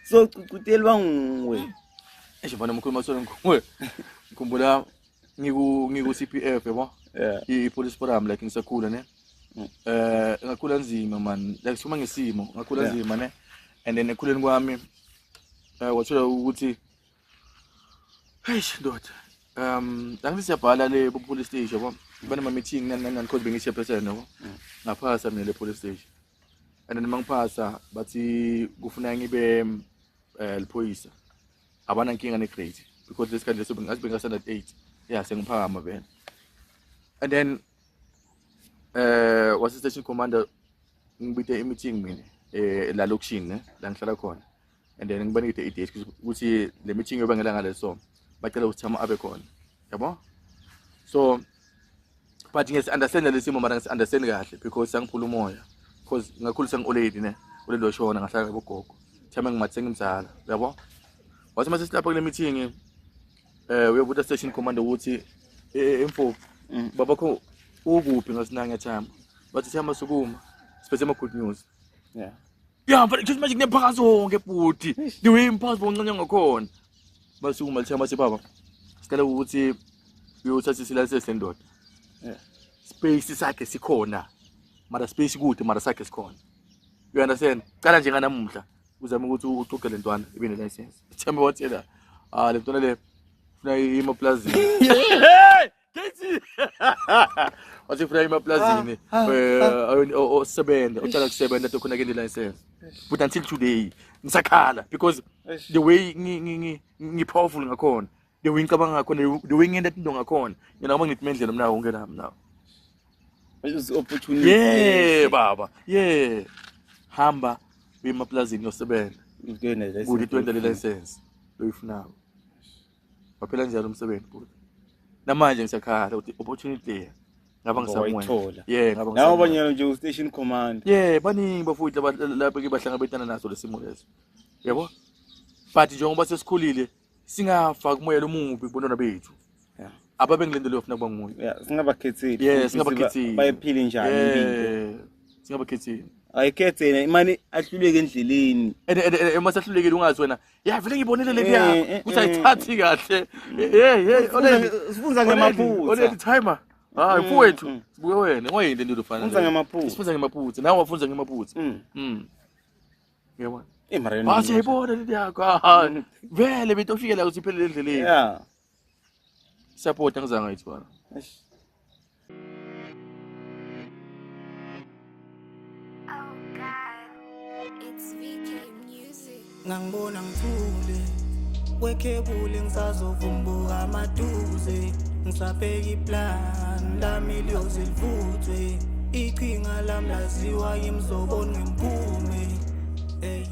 So cucutelwa nguwe. Eish mfana mkhulu masolo ngikhumbula. Ngikhumbula ngiku CPF yabo. Yeah. I police forum like ngisakhula ne. Ngakhula nzima man. Like suma ngesimo, ngakhula nzima ne. And then ekhuleni kwami wathola ukuthi eish ndoda. Angithi siyabhala le ku police station yabo. Banama meeting nani nani because bengi chairperson yabo. Ngaphasa mina le police station. And then mangiphasa bathi kufuna ngibe liphoyisa. Abanankinga ne-grade because lesikhathi leso ngathi benga-standard 8, yeah, sengiphakama vele. And then wase station commander ngibite i-meeting mina la lokishini ne la ngihlala khona, and then ngibanike i-date ukuthi le meeting yoba ngelanga leso, bacela ukuthi Thama abe khona yabo. So but ngiyasi-understand lesi simo, mara ngisi-understand kahle because sangiphula umoya because ngakhulisa ngi-oledi ne oledi washona, ngahlala nabogogo. Thama ngimathi sengimzala yabo. Wathi mase silapha kule meeting uyobuta station commander ukuthi emfo babakho ukuphi, ngasinanga Thama. Bathi Thama sukuma, siphethe ama good news. Yeah, but just imagine kunephakathi wonke bhuti, the way imphakathi boncancane ngakhona. Basukuma Thama, bathi baba sicela ukuthi uyothatha isilayisensi lendoda. Space sakhe sikhona, mara space kude, mara sakhe sikhona, you understand? Cala nje nganamuhla uzame ukuthi uxoxe le ntwana ibe ne-license. Themba wathela ah le ntwana le funa imaplazini. Hey Kethi wathi funa imaplazini osebenza uqala kusebenza to khona ke ne-license. But until today ngisakhala because the way ngi powerful ngakhona, the way ngicabanga ngakhona, the way ngenta into ngakhona, mina ngoba ngithi mendlela mina wonke nami nawo. Is opportunity. Yeah baba, yeah, hamba uye emaplazini yosebenza kude twenda le license loyifunako. Waphela njalo umsebenzi bhuti. Namanje ngisakhala ukuthi opportunity le ngaba ngisamwe. Wayithola. Yeah, ngaba Nawe ngisamwe. banyana nje u-station commander. Yeah, baningi bafowethu lapho ke bahlangabetana naso lesimo leso yabo, but njengoba sesikhulile singafaki umoya lomubi kubantwana bethu ababe ngilento leyo funa kuba nguye. Yeah, singabakhetheli. Yeah, ukuthi singabakhetheli. Bayiphile njani impilo. Yeah, singabakhetheli. Ayikhethe yena imane ahluleke endleleni. And uma sahlulekile ungazi wena ya vele ngibonile le yakho ukuthi ayithathi kahle. Hey hey oleli. Sifunza ngemaphutha. Oleli timer. Hayi mfowethu, sibuke wena ngoyini lento lofana. Sifunza ngemaphutha. Sifunza ngemaphutha. Nawe wafunza ngemaphutha. Uyabona? Eh mara yena. Ah siyayibona le yakho. Ah, vele betofika la ukuthi iphelele endleleni. Support angizange ngayithola. Eish. Oh God, it's VK Music. Ngangibona ngithule kwekhebule, ngisazovumbuka amaduze, ngisabheka iplan lami liyoze livuthwe, iqhinga lami laziwa yimzoboni ngemphume. Ey.